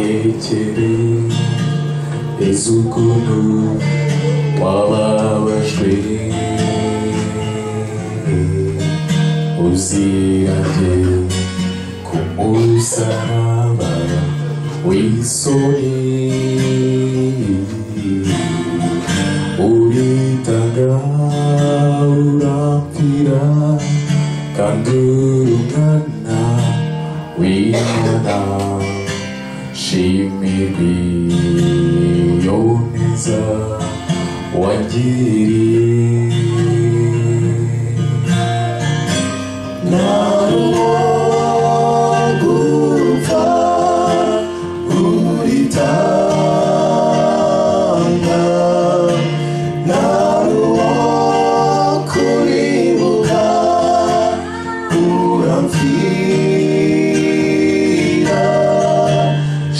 Tekereza ukuntu wababajwe uziranye ku musaraba w'isoni uritanga urapfira kandi uri umwana w'Imana shimirwa iyo neza wangiriye Narugupfa uritanga Narukuribuka uramfira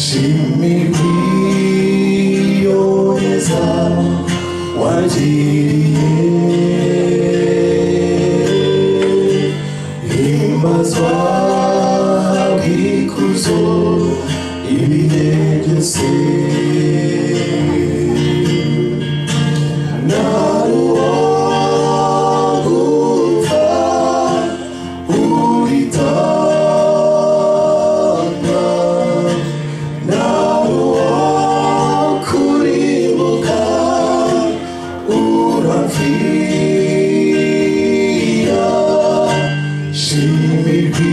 Shimirwa iyo neza wangiriye Himbazwa ikuzo ibihe byose Narugupfa uritanga Narukuribuka uramfira Shimirwa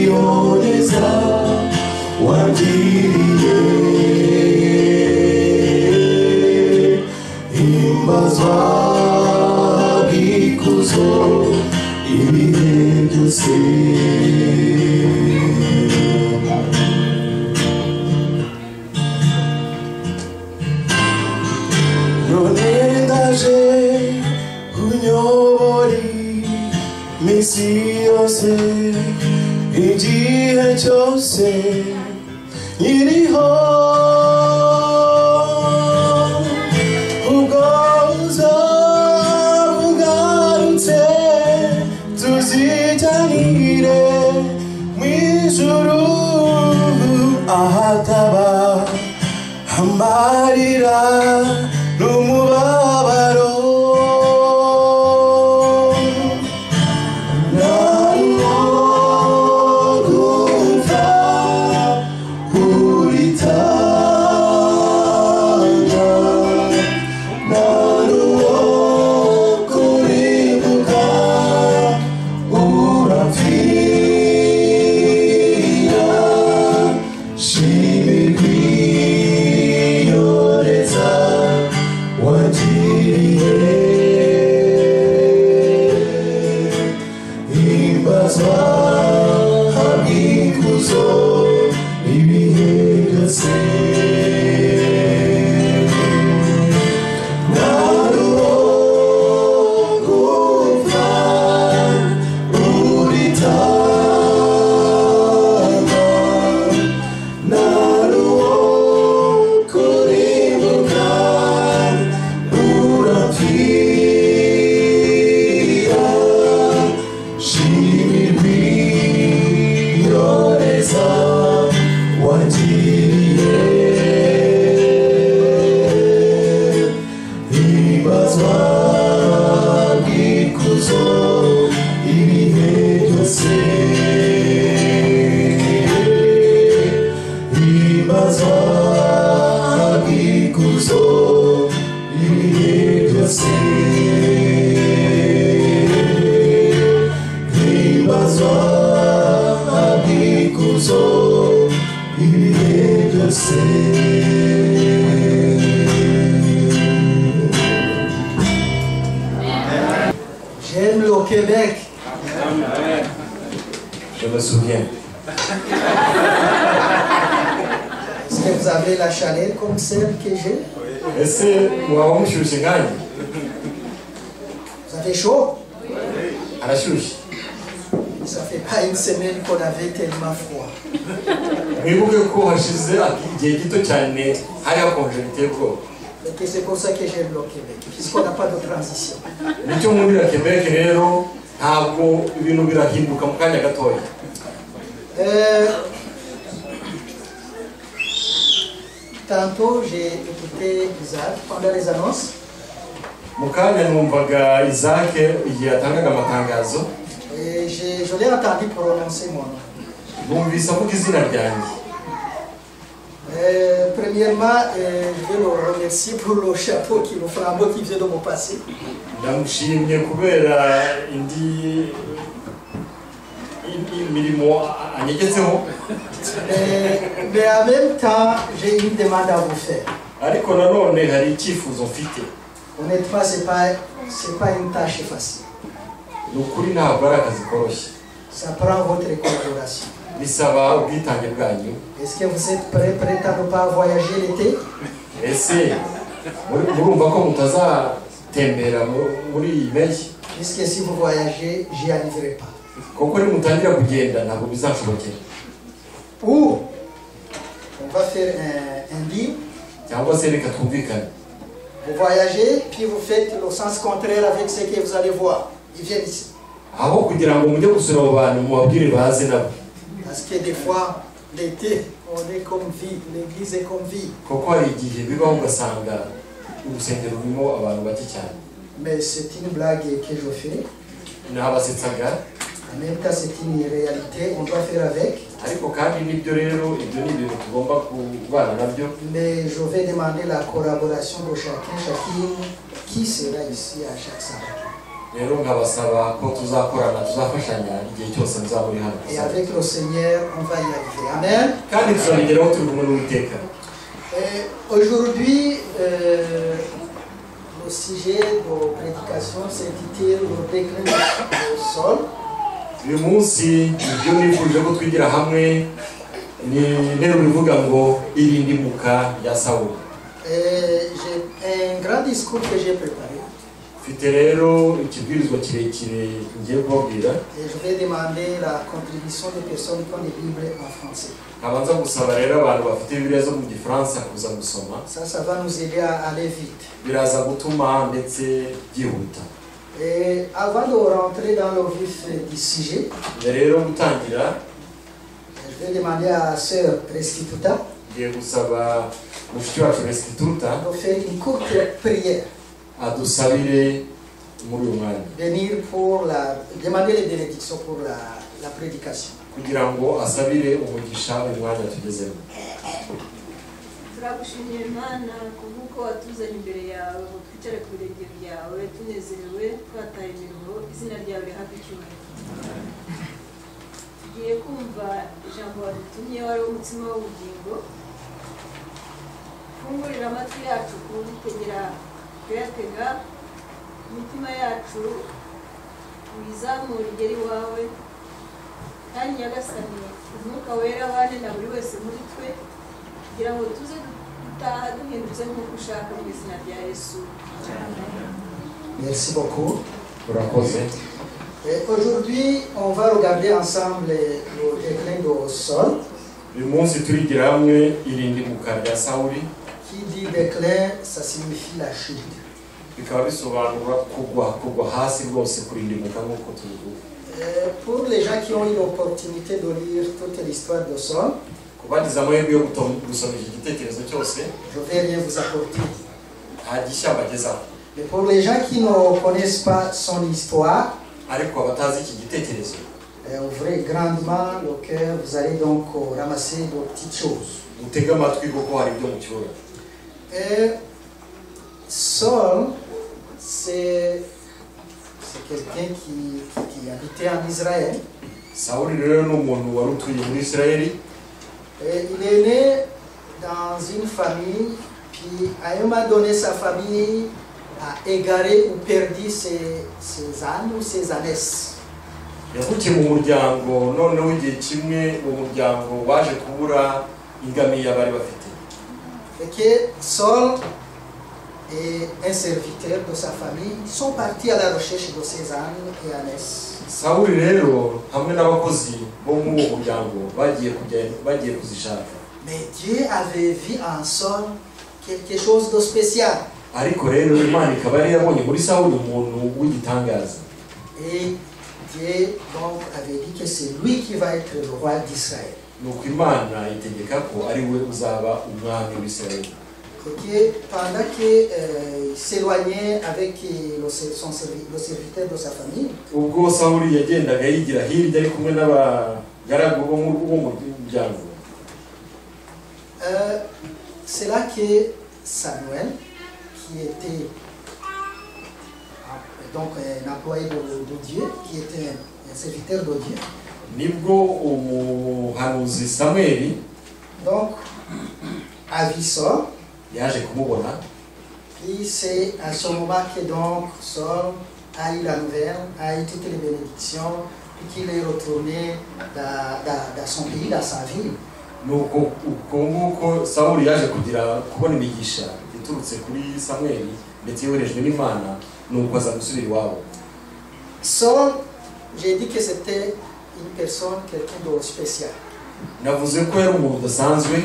iyo neza wangiriye Himbazwa ikuzo ibihe byose None ndaje unyobora iminsi yose igihe cyose nkiriho ubwo uzaba ugarutse tuzijyanire mu ijuru ahataba amarira n'umubabaro Narugupfa uritanga Narukuribuka uramfira Shimirwa iyo neza wangiriye Himbazwa habwa ikuzo ibihe byose Narugupfa uritanga Narukuribuka uramfira Shimirwa iyo neza wangiriye Himbazwa ikuzo ibihe byose Himbazwa ikuzo ibihe byose Himbazwa ikuzo ibihe byose J'aime le Québec. Je me souviens. Est-ce que vous avez la chaleur comme celle que j'ai? Ese waba mushyushye nkanjye? Vous avez chaud? Arashyushye. Ça fait pas une semaine qu'on avait tellement froid. Mwibuke ko hashize igihe gito cyane hari hakonje biteye ubwoba. Et c'est pour ça que j'aime le Québec, puisqu'on n'a pas de transition. Nicyo nkundira Québec rero, ntabwo ibintu birahinduka mu kanya gatoya. Tantôt, j'ai écouté Isaac pendant les annonces. Mu kanya numvaga Isaac igihe yatangaga amatangazo. Et je l'ai entendu prononcer mon nom. Numvise avuga izina ryanjye. Premièrement, je vais le remercier pour le chapeau, le flambeau qui vient de me passer. Ndamushimye kubera indi imirimo anyegetseho. Mais en même temps, j'ai une demande à vous faire. Ariko nanone hari icyifuzo mfite. Honnêtement, c'est pas une tâche facile. Ni ukuri ntabwo ari akazi koroshye. Ça prend votre collaboration. Bisaba ubwitange bwanyu. Est-ce que vous êtes prêts à ne pas voyager l'été? Ese murumva ko mutazatembera muri iyi mpeshyi? Puisque si vous voyagez, j'y arriverai pas. Kuko nimutangira kugenda ntabwo bizanshobokera. Ou on va faire un deal. Cyangwa se reka twumvikane. Vous voyagez, puis vous faites le sens contraire avec ce que vous allez voir. Ils viennent ici. Aho kugira ngo mujye gusura abo bantu mubabwire baze nabo. Parce que des fois, l'été, on est comme vide, l'église est comme vide. Kuko hari igihe bibaho ugasanga urusengero rurimo abantu bake cyane. Mais c'est une blague que je fais. Nabasetsaga. En même temps, c'est une réalité, on doit faire avec. Ariko kandi nibyo rero ibyo ni ibintu tugomba kubana nabyo. Mais je vais demander la collaboration de chacun, chacune qui sera ici à chaque sabbat. Rero nkabasaba ko tuzakorana tuzafashanya igihe cyose nzaba uri hano. Et avec le Seigneur, on va y arriver. Amen. Kandi tuzabigeraho turi kumwe n'Uwiteka. Et aujourd'hui, le sujet de prédication s'intitule Le déclin du Saul. Uyu munsi ibyo nifuje ko twigira hamwe ni interuro ivuga ngo irindimuka rya Sawuli. Et j'ai un grand discours que j'ai préparé. Mfite rero ikibwirizwa kirekire ngiye kubabwira. Et je vais demander la contribution des personnes qui ont des Bibles en français. Nkabanza gusaba rero abantu bafite bibiliya zo mu gifaransa kuza gusoma. Ça va nous aider à aller vite. Biraza gutuma ndetse byihuta. Et avant de rentrer dans le vif du sujet, mbere rero gutangira, je vais demander à sœur Restituta ngiye gusaba mushiki wacu Restituta de faire une courte prière. Adusabire muri uyu mwanya. Venir pour la, demander les bénédictions pour la prédication. Kugira ngo asabire umugisha uyu mwanya tugezemo. Turagushimiye Mana kubw'uko watuzanye imbere yawe ngo twicare ku birenge byawe tunezerewe twataye imiruho izina ryawe rihabwe icyubahiro. Tugiye kumva ijambo wadutumye wari umutsima w'ubugingo. Fungurira amatwi yacu kuritegera kuyatega imitima yacu uyizamure igere iwawe kandi Nyagasani umwuka wera abane na buri wese muri twe kugira ngo tuze gutaha duhindutse nk'uko ushaka mu izina rya Yesu. Merci beaucoup. Urakoze. Et aujourd'hui, on va regarder ensemble le déclin de Saul. Uyu munsi turigira hamwe irindimuka rya Sawuli. Qui dit déclin, ça signifie la chute. Bikaba bisobanura kugwa kugwa hasi rwose kurindimuka nk'uko tubivuga. Pour les gens qui ont eu l'opportunité de lire toute l'histoire de Saul, ku bagize amahirwe yo gusoma iki gitekerezo cyose, je vais rien vous apporter. Nta gishya mbagezaho. Mais pour les gens qui ne connaissent pas son histoire, ariko abatazi iki gitekerezo, ouvrez grandement le cœur, vous allez donc ramasser de petites choses. Mutege amatwi kuko hari ibyo mucyura. Et Saul, c'est quelqu'un qui habitait en Israël. Sawuli rero ni umuntu wari utuye muri Isirayeli. Et il est né dans une famille, puis à un moment donné, sa famille a égaré ou perdu ses ânes ou ses ânesses. Yavukiye mu muryango noneho igihe kimwe uwo muryango waje kubura ingamiya bari bafite. Et que Saul et un serviteur de sa famille sont partis à la recherche de ces ânes et ânesses. Sawuli rero hamwe n'abakozi bo muri uwo muryango bagiye kujya bagiye kuzishaka. Mais Dieu avait vu en Saul quelque chose de spécial. Ariko rero Imana ikaba yari yabonye muri Sawuli umuntu w'igitangaza. Et Dieu donc avait dit que c'est lui qui va être le roi d'Israël. Nuko Imana itegeka ko ari we uzaba umwami w'Isirayeli. Et que pendant qu'il s'éloignait avec le serviteur de sa famille, Ubwo Sawuli yagendaga yigira hirya ari kumwe n'abagaragu bo mu muryango, c'est là que Samuel, qui était donc un employé de Dieu, qui était un serviteur de Dieu, nibwo umuhanuzi Samweli donc a vu Saul. Yaje kumubona. Puis c'est à ce moment que donc Saul a eu la nouvelle, a eu toutes les bénédictions, puis qu'il est retourné dans son pays, dans sa ville. Nuko uko nguko Sawuli yaje kugira kubona imigisha iturutse kuri Samweli ndetse yoherejwe n'Imana, nuko aza gusubira iwabo. Saul, j'ai dit que c'était une personne, quelqu'un de spécial. Navuze ko yari umuntu udasanzwe.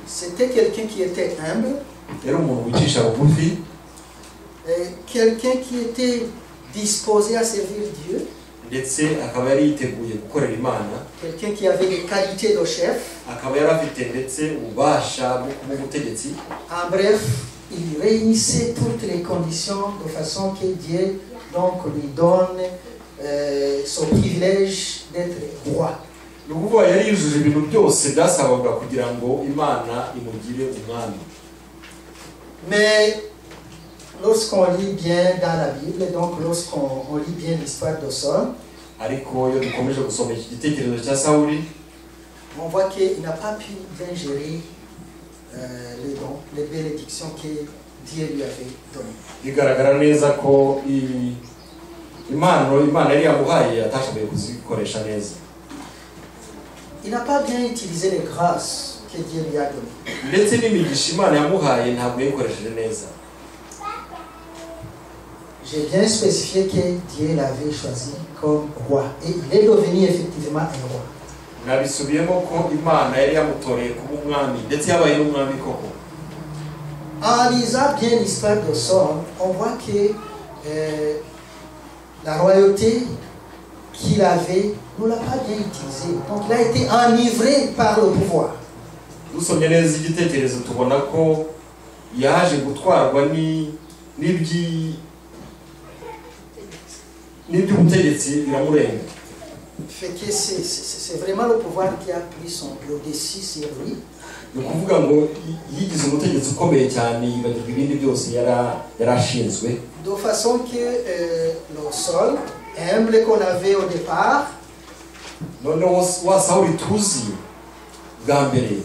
C'était quelqu'un qui était humble, Yari umuntu wicisha bugufi, et quelqu'un qui était disposé à servir Dieu, ndetse akaba yari yiteguye gukorera Imana, quelqu'un qui avait des qualités de chef. Akaba yari afite ndetse ububasha bwo kuba umutegetsi. En bref, il réunissait toutes les conditions de façon que Dieu donc lui donne son privilège d'être roi. Ni ukuvuga yari yujuje ibintu byose byasabaga kugira ngo Imana imugire umwami. Mais lorsqu'on lit bien dans la Bible, donc lorsqu'on on lit bien l'histoire de Saul, Ariko iyo dukomeje gusoma iki gitekerezo cya Sawuli, on voit qu'il n'a pas pu bien gérer les dons, les bénédictions que Dieu lui avait données. Bigaragara neza ko impano Imana yari yamuhaye atashoboye kuzikoresha neza. Il n'a pas bien utilisé les grâces que Dieu lui a données. Ndetse n'imigisha Imana yamuhaye ntabwo yayikoresheje neza. J'ai bien spécifié que Dieu l'avait choisi comme roi. Et il est devenu effectivement un roi. Nabisubiyemo ko Imana yari yamutoreye kuba umwami ndetse yabaye n'umwami koko. En lisant bien l'histoire de Saul, on voit que la royauté qu'il avait ne l'a pas bien utilisée. Donc il a été enivré par le pouvoir. Dusomye neza igitekerezo tubona ko yaje gutwarwa n'iby'ubutegetsi biramurenga. Fait que c'est vraiment le pouvoir qui a pris le dessus sur lui. Ni ukuvuga ngo yigize umutegetsi ukomeye cyane yibagirwa ibindi byose yari ashinzwe. De façon que le Saul, humble qu'on avait au départ, Noneho wa Sawuli tuzi bwa mbere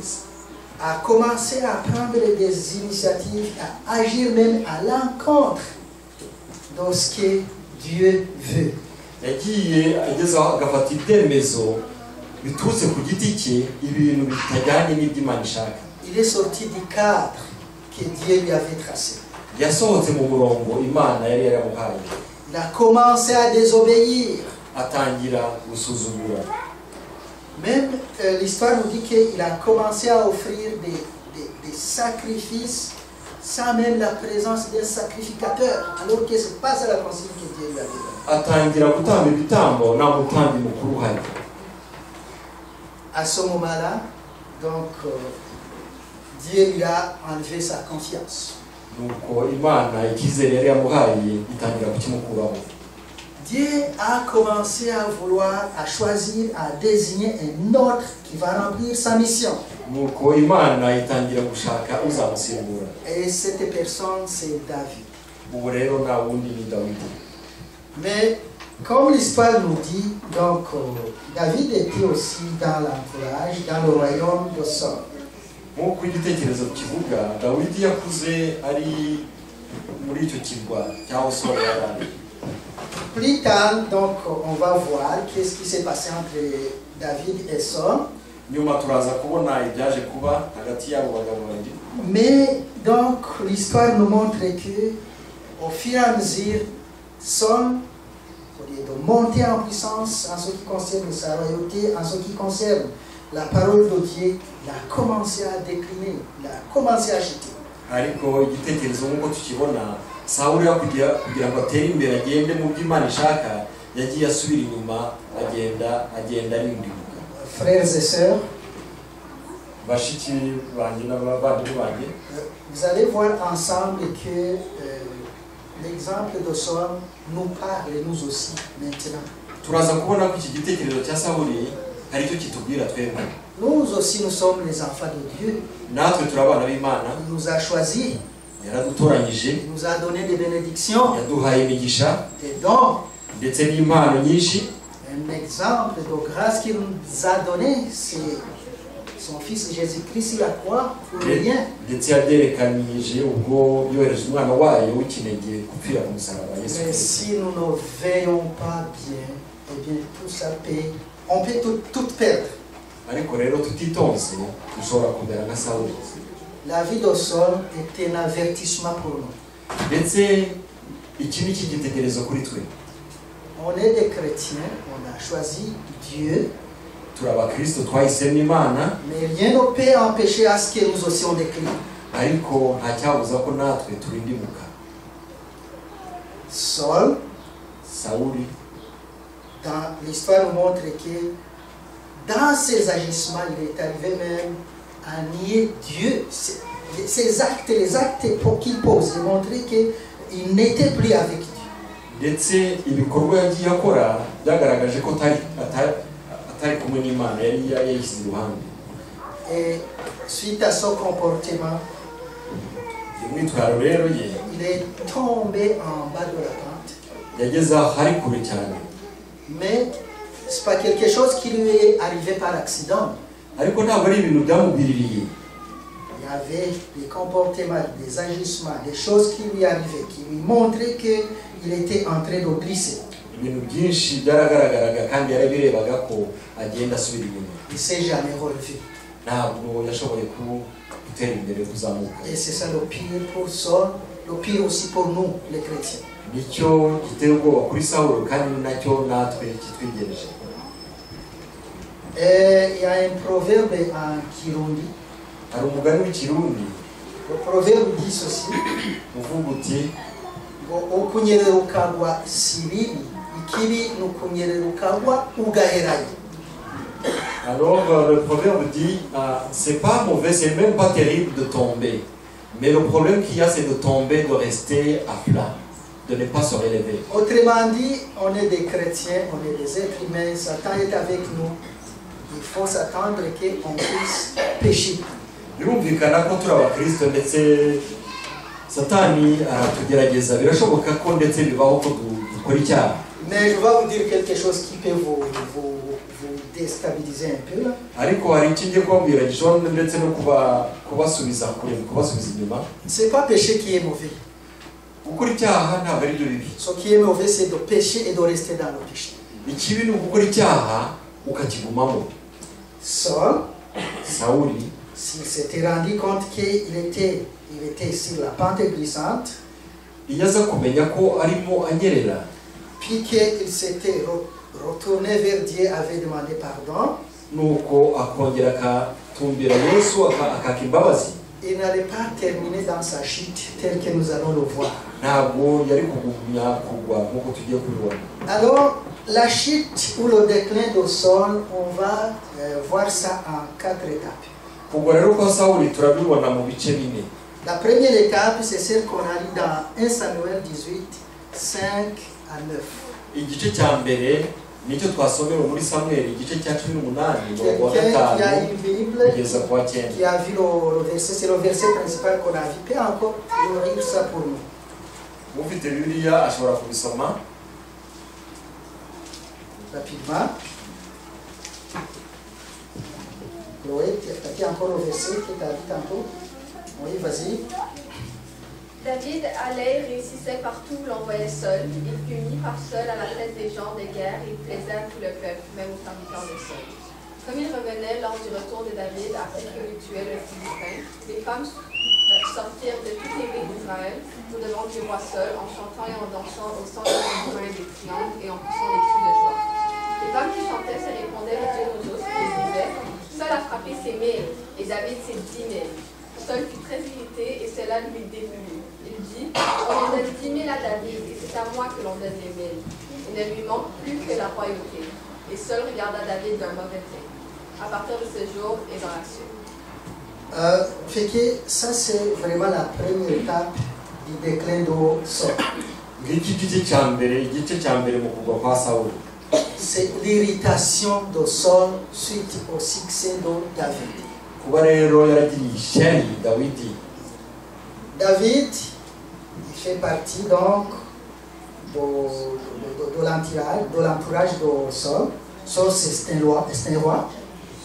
a commencé à prendre des initiatives, à agir même à l'encontre de ce que Dieu veut. Yagiye ageze aho agafata ibyemezo biturutse ku giti cye, ibintu bitajyanye n'ibyo Imana ishaka. Il est sorti du cadre que Dieu lui avait tracé. Yasohotse mu murongo Imana yari yaramuhaye. Il a commencé à désobéir. Atangira gusuzugura. Même l'histoire nous dit qu'il a commencé à offrir des sacrifices sans même la présence d'un sacrificateur, alors que ce n'est pas ça la consigne que Dieu lui avait donnée. Atangira gutamba ibitambo nta mutambyi mukuru uhari. À ce moment-là, donc, Dieu lui a enlevé sa confiance. Nuko Imana icyizere yari yamuhaye itangira kukimukuraho. Dieu a commencé à vouloir, à choisir, à désigner un autre qui va remplir sa mission. Nuko Imana itangira gushaka uzamusimbura. Et cette personne, c'est David. Ubu rero nta wundi ni Dawidi. Mais comme l'histoire nous dit, donc David était aussi dans l'entourage, dans le royaume de Saul. Nk'uko igitekerezo kivuga, Dawidi yakuze ari muri icyo kirwa cy'aho Sawuli yari ari. Plus tard, donc, on va voir qu'est-ce qui s'est passé entre David et Saul. Nyuma turaza kubona ibyaje kuba hagati y'abo bagabo babiri. Mais donc l'histoire nous montre que au fur et à mesure, Saul, au lieu de monter en puissance en ce qui concerne sa royauté, en ce qui concerne la parole de Dieu, il a commencé à décliner, il a commencé à chuter. Ariko igitekerezo nk'uko tukibona, Sawuli aho kugira ngo atere imbere agende mu byo Imana ishaka, yagiye asubira inyuma agenda agenda arindimuka. Frères et sœurs, Bashiki banjye n'abavandimwe banjye, vous allez voir ensemble que l'exemple de Saul nous parle, nous aussi, maintenant. Turaza kubona ko iki gitekerezo cya Sawuli hari icyo kitubwira twebwe. Nous aussi, nous sommes les enfants de Dieu. Natwe turi abana b'Imana. Il nous a choisis. Yaradutoranyije. Il nous a donné des bénédictions, yaduhaye imigisha, des dons. Ndetse n'impano nyinshi. Un exemple de grâce qu'il nous a donné, c'est son Fils Jésus-Christ sur la croix pour rien. Ndetse yabyerekanije ubwo yohereje umwana wayo w'ikinege gupfira ku musaraba, Yesu Mais Kristo. si nous ne veillons pas bien, eh bien tout ça peut, on peut tout, tout perdre. Ariko rero tutitonze dushobora kumera nka Sawuli. La vie de Saul est un avertissement pour nous. Ndetse iki ni icyitegererezo kuri twe. On est des chrétiens, on a choisi Dieu, Turi abakristo, twahisemo Imana, mais rien ne peut empêcher à ce que nous aussi on décline. Ariko nta cyabuza ko natwe turindimuka. Saul, Sawuli, dans l'histoire nous montre que dans ses agissements, il est arrivé même à nier Dieu. Ses actes, les actes qu'il pose, il montrait qu'il n'était plus avec Dieu. Ndetse ibikorwa yagiye akora byagaragaje ko atari atari- atari kumwe n'Imana, yari yayishyize iruhande. Et suite à son comportement, Imyitwarire rero ye, il est tombé en bas de la pente. Yageze ahari kure cyane. Mais ce n'est pas quelque chose qui lui est arrivé par accident. Ariko ntabwo ari ibintu byamugwiririye. Il y avait des comportements, des agissements, des choses qui lui arrivaient, qui lui montraient qu'il était en train de glisser. Ibintu byinshi byaragaragaraga kandi yarabirebaga ko agenda asubira inyuma. Il ne s'est jamais relevé. Ntabwo yashoboye gutera imbere, kuzamuka. Et c'est ça le pire pour Saul, le pire aussi pour nous, les chrétiens. Nicyo giteye ubwoba kuri Sawulo kandi ni nacyo natwe kitwigereje. Et il y a un proverbe en Kirundi. Hari umugani w'Ikirundi. Le proverbe dit ceci: uvuga uti ngo ukunyerera ukagwa si bibi, ikibi ni ukunyerera ukagwa ugaherayo. Alors le proverbe dit, c'est pas mauvais, c'est même pas terrible de tomber. Mais le problème qu'il y a, c'est de tomber, de rester à plat, de ne pas se relever. Autrement dit, on est des chrétiens, on est des êtres humains, Satan est avec nous. Il faut s'attendre qu'on puisse pécher. Birumvikana ko turi abakristo ndetse Satani aratugerageza, birashoboka ko ndetse bibaho ko dukora icyaha. Mais je vais vous dire quelque chose qui peut vous déstabiliser un peu là. Ariko hari icyo ngiye kubabwira gishobora ndetse no kuba kubasubiza kure, kubasubiza inyuma. C'est pas pécher qui est mauvais. Gukora icyaha ntabwo ari byo bibi. Ce qui est mauvais, c'est de pécher et de rester dans le péché. Ikibi ni ugukora icyaha ukakigumamo. Saul, Sawuli, s'il s'était rendu compte qu'il était sur la pente glissante, iyo aza kumenya ko arimo anyerera, puis qu'il s'était retourné vers Dieu, avait demandé pardon, nuko akongera akatumbira Yesu akaka imbabazi, il n'allait pas terminer dans sa chute telle que nous allons le voir. Ntabwo yari kugumya kugwa nk'uko tugiye kubibona. Alors, la chute ou le déclin de Saul, on va voir ça en quatre étapes. Kugwa rero kwa Sawuli turabibona mu bice bine. La première étape, c'est celle qu'on a lu dans 1 Samuel 18, 5 à 9. Igice cya mbere nicyo twasomewe muri Samweli igice cya 18 umurongo wa Quelqu'un qui a 5 une Bible, kugeza ku wa 9. Qui a vu le verset, c'est le verset principal qu'on a vu. Peut encore lire ça pour nous, Ufite Bibiliya ashobora kubisoma. Rapidement. Chloé, tu as encore le verset que tu as vu tantôt? Oui, vas-y. David allait et réussissait partout où l'envoyait Saul. Il fut mis par Saul à la tête des gens de guerre et il plaisait à tout le peuple, même aux serviteurs de Saul. Comme il revenait lors du retour de David après qu'il eut tué le Philistin, les femmes sortirent de toutes les villes d'Israël au devant du roi Saul en chantant et en dansant au son des tambourins et des triangles et en poussant des cris de joie. Les femmes qui chantaient se répondaient les unes aux autres et disaient: Saul a frappé ses 1000 et David ses 10 000. Saul fut très irrité et cela lui déplut. Il dit: On en donne 10 000 à David et c'est à moi que l'on donne les 1000. Il ne lui manque plus que la royauté. Et Saul regarda David d'un mauvais œil. à partir de ce jour et dans la suite. Fait que ça, c'est vraiment la première étape du déclin de Saul. Ngiki igice cya mbere, igice cya mbere mu kugwa kwa Sawuli. C'est l'irritation de Saul suite au succès de David. Kuba rero yaragiriye ishyari Dawidi. David, il fait partie donc de l'entourage de Saul. Saul, c'est un roi. C'est un roi.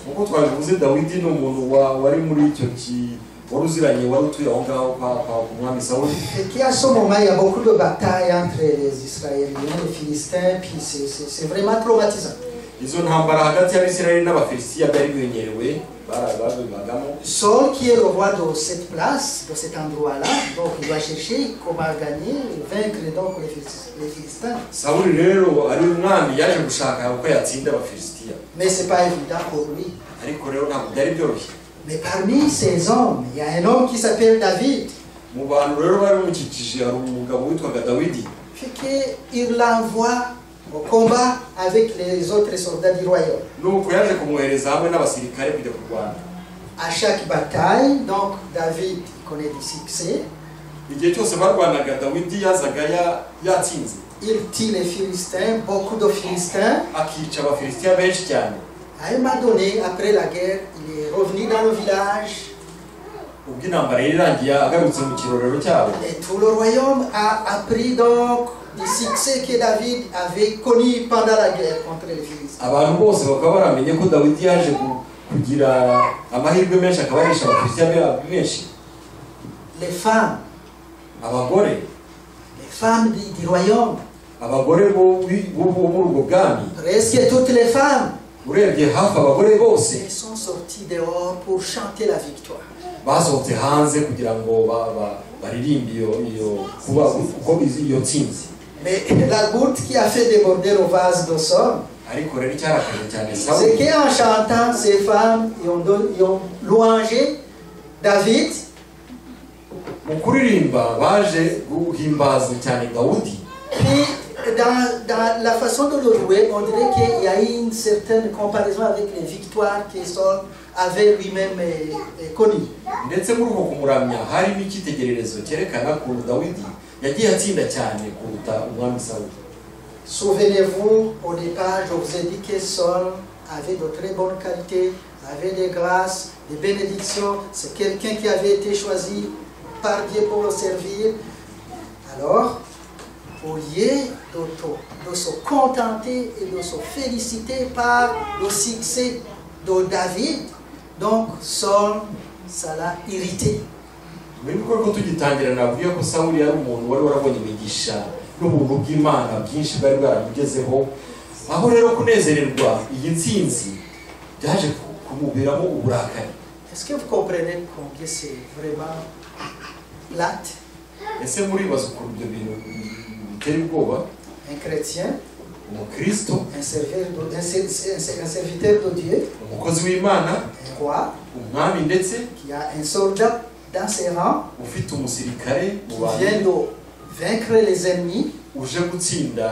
Nk'uko twabivuze, Dawidi ni umuntu wari muri icyo ki wari uziranye, wari utuye aho ngaho kwa ku mwami Sawuli. Et qu'à ce moment, il y a beaucoup de batailles entre les Israéliens, les Philistins, puis c'est vraiment traumatisant. Izo ntambara hagati y'Abisirayeli n'Abafilisitiya byari bimenyerewe, babibagamo. Saul, qui est le roi de cette place, de cet endroit-là, donc il doit chercher comment gagner, vaincre donc les Philistins. Sawuli rero ari umwami, yaje gushaka uko yatsinda Abafilisitiya. Mais ce n'est pas évident pour lui. Ariko rero ntabwo byari byoroshye. Mais parmi ces hommes, il y a un homme qui s'appelle David. Mu bantu rero bari bamukikije hari umugabo witwaga Dawidi. Fait qu'il l'envoie au combat avec les autres soldats du royaume. Nuko yaje kumwohereza hamwe n'abasirikare kujya kurwana. À chaque bataille, donc David connaît du succès. Igihe cyose barwanaga, Dawidi yazaga yatsinze. Il tue les Philistins, beaucoup de Philistins. Akica Abafilisitiya benshi cyane. À un moment donné, après la guerre, il est revenu dans le village Ubwo intambara yari irangiye, agarutse mu kirorero cyabo, et tout le royaume a appris donc du succès que David avait connu pendant la guerre contre les Philistins. Abantu bose bakaba baramenye ko Dawidi yaje kugira amahirwe menshi, akaba yarishe Abafilisitiya benshi. Les femmes, Abagore, les femmes du royaume, abagore bo muri ubwo bwami, presque toutes les femmes, urebye hafi abagore bose, elles sont sorties dehors pour chanter la victoire. Basohotse hanze kugira ngo baririmbe iyo kuba uko iyo ntsinzi. Mais la goutte qui a fait déborder le vase de Saul, Ariko rero icyarakaje cyane c'est Sawuli, qu'en chantant, ces femmes ils ont louangé David. Mu kuririmba baje guhimbaza cyane Dawudi. Puis, dans la façon de le jouer, on dirait qu'il y a eu une certaine comparaison avec les victoires que Saul avait lui-même connues. Ndetse muri uko kumuramya harimo icyitegererezo cyerekana ukuntu Dawidi yagiye atsinda cyane kuruta umwami Sawuli. Souvenez-vous, au départ, je vous ai dit que Saul avait de très bonnes qualités, avait des grâces, des bénédictions. C'est quelqu'un qui avait été choisi par Dieu pour le servir. Alors, au lieu de se contenter et de se féliciter par le succès de David, donc Saul, ça l'a irrité. Mwibuke ko tugitangira nabwiye ko Sawuli yari umuntu wari warabonye imigisha n'ubuntu bw'Imana bwinshi bwari bwaramugezeho. Aho rero kunezererwa iyi ntsinzi, byaje kumuberamo uburakari. Est-ce que vous comprenez combien c'est vraiment plate? Ese muribaza ukuntu ibyo bintu biteye ubwoba? Un chrétien, Umukristo, un serviteur de Dieu, umukozi w'Imana, un roi, umwami ndetse, qui a un soldat dans ses rangs, ufite umusirikare mu qui bantu, vient de vaincre les ennemis, uje gutsinda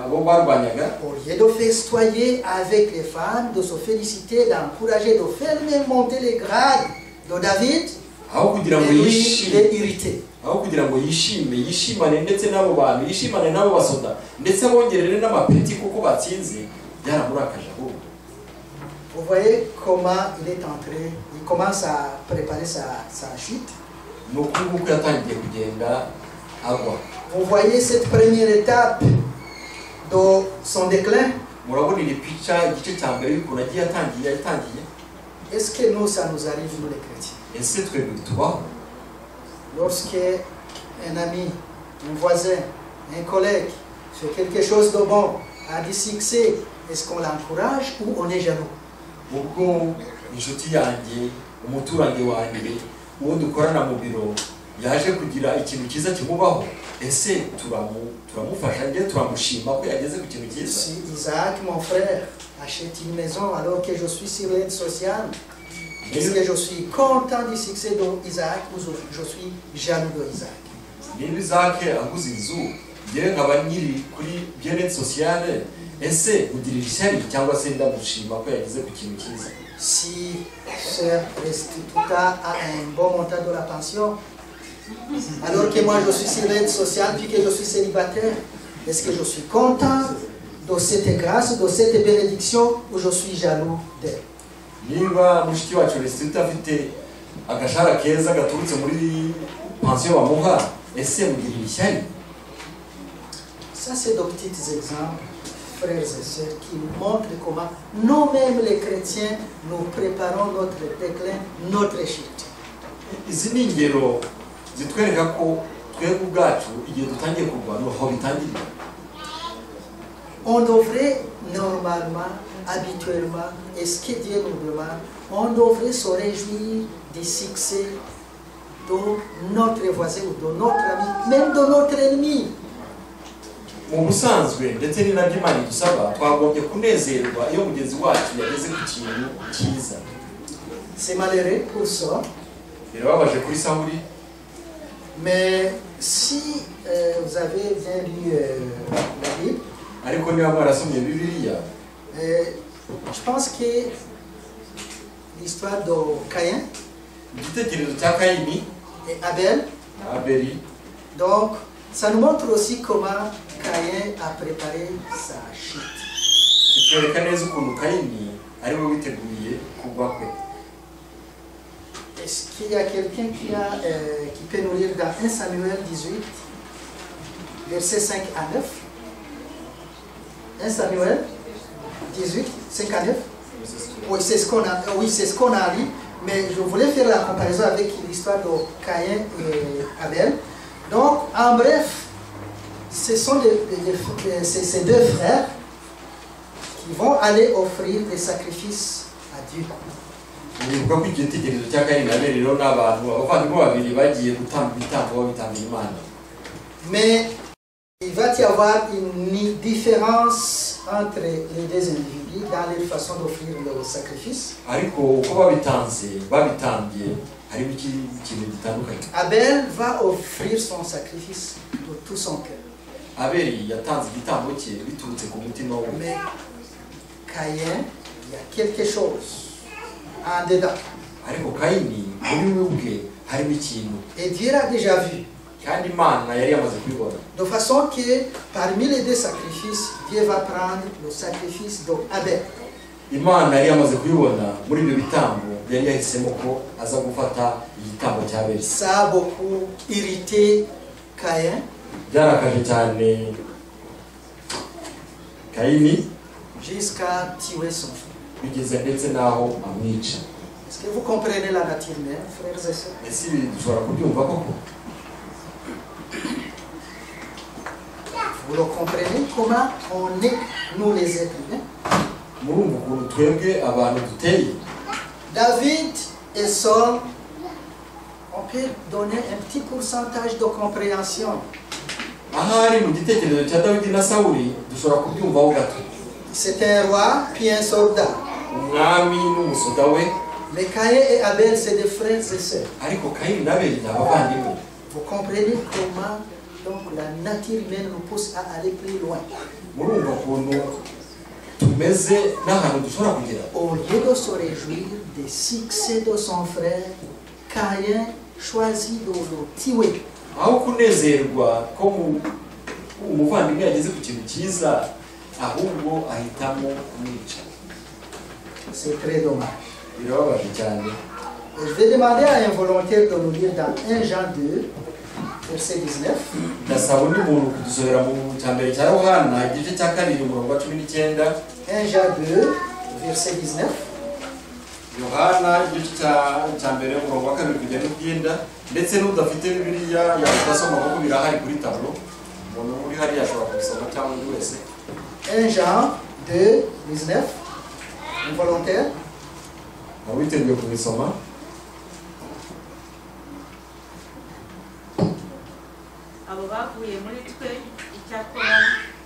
abo barwanyaga, au lieu de festoyer avec les femmes, de se féliciter, d'encourager, de faire même monter les grades de David, aho kugira ngo et lui, il yishime, est irrité. Aho kugira ngo yishime, yishimane ndetse n'abo bantu, yishimane n'abo basoda, ndetse abongerere n'amapeti kuko batsinze, byaramurakaje ahubwo. Vous voyez comment il est entré, il commence à préparer sa chute. Ni uku nguku yatangiye kugenda agwa. Vous voyez cette première étape de son déclin. Murabona iri pica, igice cya mbere y'ukuntu agiye atangiye yatangiye. Est-ce que nous, ça nous arrive, nous les chrétiens? Ese twebwe tubaho? Lorsque un ami, un voisin, un collègue fait quelque chose de bon, a du succès, est-ce qu'on l'encourage ou on est jaloux? Ubwo inshuti yanjye, umuturanyi wanjye, uwo dukorana mu biro yaje kugira ikintu cyiza kimubaho, ese turamufasha njye turamushima ko yageze ku kintu cyiza? Si Isaac, mon frère, achète une maison alors que je suis sur l'aide sociale, est-ce que je suis content du succès d'Isaac ou je suis jaloux d'Isaac? Niba Isaac aguze inzu, njyewe nkaba nkiri kuri bien-être sociale, Ese mugirira ishyari cyangwa se ndamushima ko yageze ku kintu cyiza? Si sœur Restituta a un bon montant de la pension, alors que moi je suis sur l'aide sociale puis que je suis célibataire, est-ce que je suis content de cette grâce, de cette bénédiction, ou je suis jaloux d'elle? Niba mushiki wacu Restituta afite agashahara keza gaturutse muri pansiyo bamuha, ese mugirira ishyari? Ça, c'est de petits exemples, frères et sœurs, qui montrent comment nous-mêmes les chrétiens, nous préparons notre déclin, notre chute. Izi ni ingero zitwereka ko twebwe ubwacu igihe dutangiye kugwa niho bitangirira. On devrait normalement, habituellement, et ce que Dieu nous demande, on devrait se réjouir du succès de notre voisin ou de notre ami, même de notre ennemi. Mu busanzwe ndetse ni nabyo Imana idusaba, twagombye kunezerwa iyo mugenzi wacu yageze ku kintu cyiza. C'est malheureux pour ça. Birababaje kuri Sawuli. Mais si vous avez bien lu la Bible, ariko niba mwarasomye Bibiliya, je pense que l'histoire de Caïn igitekerezo cya Kayini et Abel, na Abeli, donc ça nous montre aussi comment Caïn a préparé sa chute. Kitwereka neza ukuntu Kayini ari we witeguye kugwa kwe. Est-ce qu'il y a quelqu'un qui peut nous lire dans 1 Samuel 18, versets 5 à 9? 1 Samuel 18, 5 à 9? Oui, c'est ce qu'on a, oui, c'est ce qu'on a lu, mais je voulais faire la comparaison avec l'histoire de Caïn et Abel. Donc, en bref, ce sont ces deux frères qui vont aller offrir des sacrifices à Dieu. Nibuka ko igitekerezo cya Kayini na Abeli rero ni abantu abavandimwe babiri bagiye gutamba ibitambo babitambira Imana. Mais il va y avoir une différence entre les deux individus dans leur façon d'offrir le sacrifice. Ariko uko babitanze babitambye harimo ikintu gitandukanye. Abel va offrir son sacrifice de tout son cœur. Abeli yatanze igitambo cye biturutse ku mutima we. Mais Caïn, il y a quelque chose en dedans. Ariko Kayini muri we ubwe harimo ikintu. Et Dieu l'a déjà vu. Kandi Imana yari yamaze kubibona. De façon que parmi les deux sacrifices, Dieu va prendre le sacrifice d'Abel. Imana yari yamaze kubibona muri ibyo bitambo yari yahisemo ko aza gufata igitambo cya Abeli. Ça a beaucoup irrité Caïn. Byarakaje cyane Kayini. Jusqu'à tuer son frère. Bigeze ndetse n'aho amwica. Est-ce que vous comprenez la nature humaine, frères et sœurs? Ese ibi dushobora kubyumva koko? Vous le comprenez comment on est, nous les êtres humains? Murumva ukuntu twebwe abantu duteye? David et Saul, on peut donner un petit pourcentage de compréhension. Ahari mu gitekerezo cya Dawidi na Sawuli dushobora kubyumvaho gato. C'est un roi puis un soldat. Umwami n'umusoda we. Mais Caïn et Abel, c'est des frères et sœurs. Ariko Kayini na Abeli ni abavandimwe. Vous comprenez comment donc la nature humaine nous pousse à aller plus loin. Murumva ukuntu tumeze n'ahantu dushobora kugera. Au lieu de se réjouir des succès de son frère, Caïn choisit de le tuer. Aho kunezerwa ko umuvandimwe yageze ku kintu cyiza, ahubwo ahitamo kumwica. C'est très dommage. Birababaje cyane. Je vais demander à un volontaire de nous lire dans 1 Jean 2, verset 19. Ndasaba undi muntu kudusohora mu cya mbere cya Yohana igice cya kabiri umurongo wa 19. 1 Jean 2, verset 19. Yohana igice cya mbere umurongo wa kabiri kugera n'icyenda, ndetse n'udafite Bibiliya yasoma kuko birahari kuri tableau. Umuntu uri hariya ashobora kubisoma cyangwa undi wese. 1 Jean 2, 19. Un volontaire. Witeguye kubisoma? Abo bavuye muri twe icyakora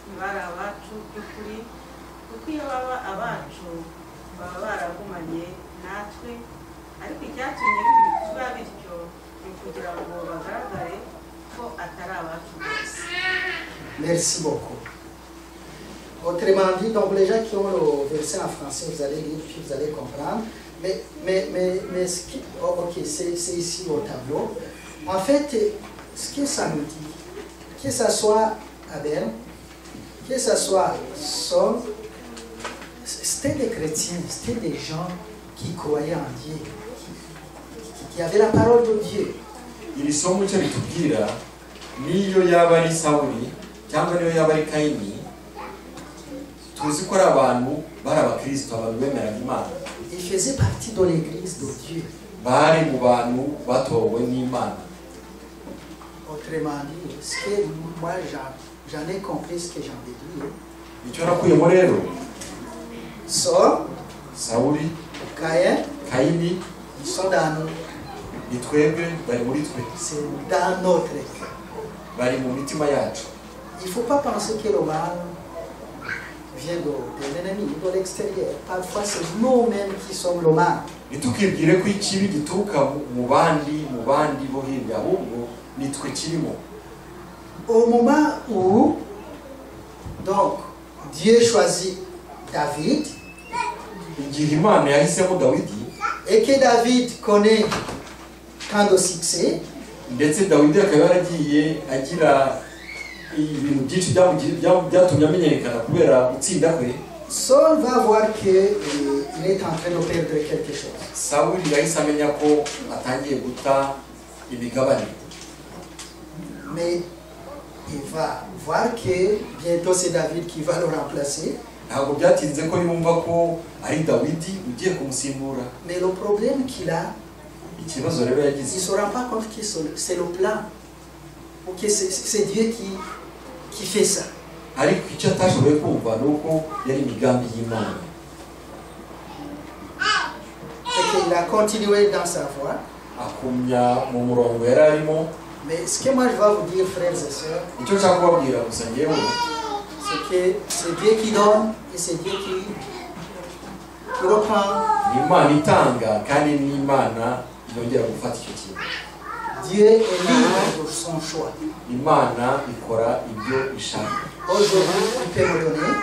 ntibari abacu by'ukuri, kuko iyo baba abacu baba baragumanye natwe, ariko icyatumye biba bityo ni ukugira ngo bagaragare ko atari abacu bose. Merci beaucoup. Autrement dit, donc les gens qui ont le verset en français, vous allez lire, puis vous allez comprendre. Mais ce qui, oh, ok, c'est ici au tableau. En fait, ce que ça nous dit, que ce soit Abel, que ce soit Saul, c'était des chrétiens, c'était des gens qui croyaient en Dieu, qui avaient la parole de Dieu. Iri somo icyo ritubwira, niyo yaba ari Sawuli cyangwa niyo yaba ari Kayini, tuzi ko ari abantu bari abakristo, abantu bemeraga Imana. Ils faisaient partie de l'église de Dieu. Bari mu bantu batowe n'Imana. Autrement dit, ce que moi j'en ai compris, ce que j'en ai dit. Icyo nakuyemo rero, Saul, Sawuli, Caïn, Kayini, ils sont dans nous. Ni twebwe, bari muri twe. C'est dans notre cœur. Bari mu mitima yacu. Il ne faut pas penser que le mal vient de l'ennemi, de l'extérieur. Parfois, c'est nous-mêmes qui sommes le mal. Ntitukibwire ko ikibi gituruka mu bandi, mu bandi bo hirya, ahubwo ni twe kirimo. Au moment où donc, Dieu choisit David, igihe Imana yahisemo Dawidi, et que David connaît tant de succès, ndetse Dawidi akaba yaragiye agira ibintu byinshi byatumye amenyekana kubera gutsinda kwe, Saul va voir qu'il est en train de perdre quelque chose. Sawuli yahise amenya ko atangiye guta imigabane. Mais il va voir que bientôt c'est David qui va le remplacer. Ntabwo byatinze ko yumva ko ari Dawidi ugiye kumusimbura. Mais le problème qu'il a, ikibazo rero yagize, il ne se rend pas compte que c'est le plan, ou que c'est Dieu qui fait ça. Ariko icyo atashoboye kumva ni uko yari imigambi y'Imana. Et qu'il a continué dans sa voie. Akumya mu murongo yari arimo. Mais ce que moi je vais vous dire, frères et sœurs, icyo nshaka kubabwira gusa njyewe, c'est que c'est Dieu qui donne et c'est Dieu qui reprend. Ni Imana itanga kandi ni Imana yongera gufata icyo kintu. Dieu est libre de son choix. Imana ikora ibyo ishaka. Aujourd'hui, il peut me donner.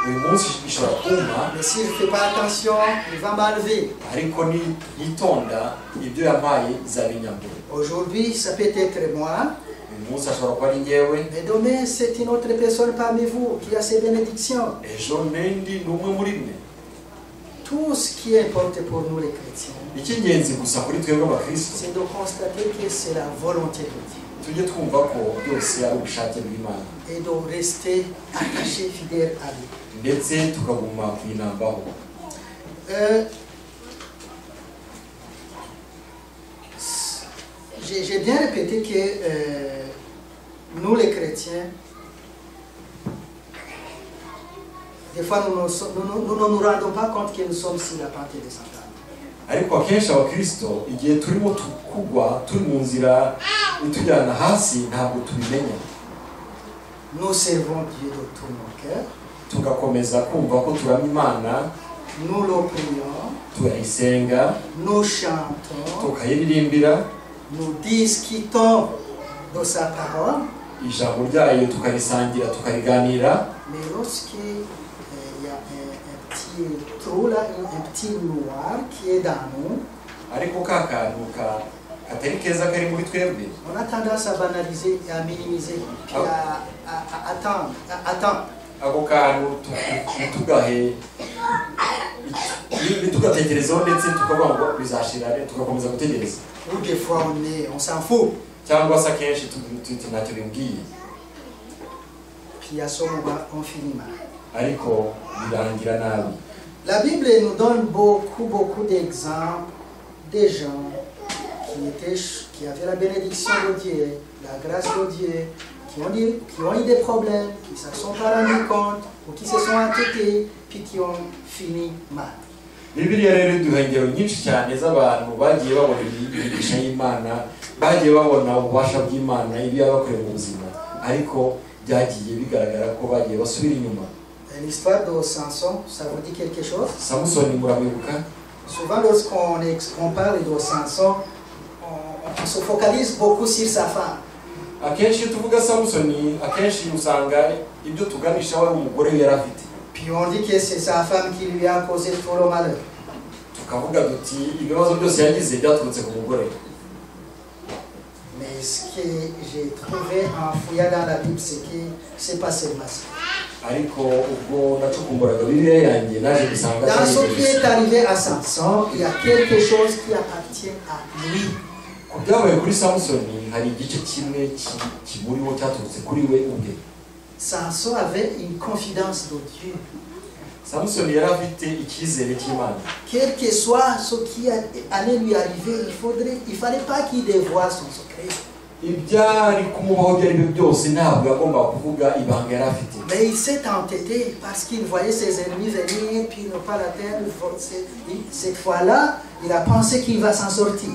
Uyu munsi ishobora kumpa. Mais s'il ne fait pas attention, il va m'enlever. Ariko nitonda ibyo yampaye izabinyambura. Aujourd'hui, ça peut être moi. Uyu munsi ashobora kuba ari njyewe. Mais demain, c'est une autre personne parmi vous qui a ses bénédictions. Ejo n'indi ni umwe muri mwe. Tout ce qui importe pour nous les chrétiens, icy'ingenzi gusa kuri twebwe abakristo, c'est de constater que c'est la volonté de Dieu. Tujye twumva ko byose ari ubushake bw'Imana. Et de rester attaché, fidèle à lui. Ndetse tukaguma kuyinambaho. J'ai bien répété que nous les chrétiens, des fois nous ne nous rendons pas compte que nous sommes sur la pente descendante. Ariko akenshi abakristo igihe turimo kugwa turi mu nzira itujyana hasi ntabwo tubimenya. Nous servons Dieu de tout nos cœurs. Tugakomeza kumva ko turamya Imana. Nous le prions. Turayisenga. Nous chantons. Tukayiririmbira. Nous discutons de sa parole. Ijambo ryayo tukarisangira tukariganira. Mais lorsque il y a un petit trou là, un petit noir qui est dans nous, ariko ka kantu katari keza kari muri twebwe, on a tendance à banaliser et à minimiser, puis à attendre, à attendre. Ako kantu tugahe ntitugatekerezeho ndetse tukavuga ngo bizashira, tugakomeza gutegereza. Ou des fois on s'en fout. Cyangwa se akenshi ntacyo bimbwiye. Puis à ce moment on finit mal. Ariko birangira nabi. La Bible nous donne beaucoup, beaucoup d'exemples des gens qui avaient la bénédiction de Dieu, la grâce de Dieu, qui ont eu des problèmes, qui ne s'en sont pas rendus compte, ou qui se sont entêtés, puis qui ont fini mal. Bibiliya rero iduha ingero nyinshi cyane z'abantu bagiye babona imigisha y'Imana, bagiye babona ububasha bw'Imana, ibyo yabakoreye mu buzima, ariko byagiye bigaragara ko bagiye basubira inyuma. L'histoire de Samson, ça vous dit quelque chose? Samson murabibuka? Souvent lorsqu'on parle de Samson, on se focalise beaucoup sur sa femme. Akenshi iyo tuvuga Samson, akenshi usanga ibyo tuganishaho ari umugore yari afite. Puis on dit que c'est sa femme qui lui a causé tout le malheur. Tukavuga duti ibibazo byose yagize byaturutse ku mugore. Mais ce que j'ai trouvé en fouillant dans la Bible, c'est que c'est pas seulement ça. Ariko ubwo nacukumburaga Bibiliya yanjye naje gusanga Dans atari ce ibyo qui gusa. est arrivé à Samson, il y a quelque chose qui appartient à lui. Ku byabaye kuri Samusoni hari igice kimwe kimuriho cyaturutse kuri we ubwe. Samson avait une confidence de Dieu. Samusoni yari afite icyizere cy'Imana. Quel que soit ce qui allait lui arriver, il fallait pas qu'il dévoile son secret. Ibyari kumubaho ibyo ari byo byose ntabwo yagombaga kuvuga ibanga yari afite. Mais il s'est entêté parce qu'il voyait ses ennemis venir, puis ne pas l'atteindre. Cette fois-là, il a pensé qu'il va s'en sortir.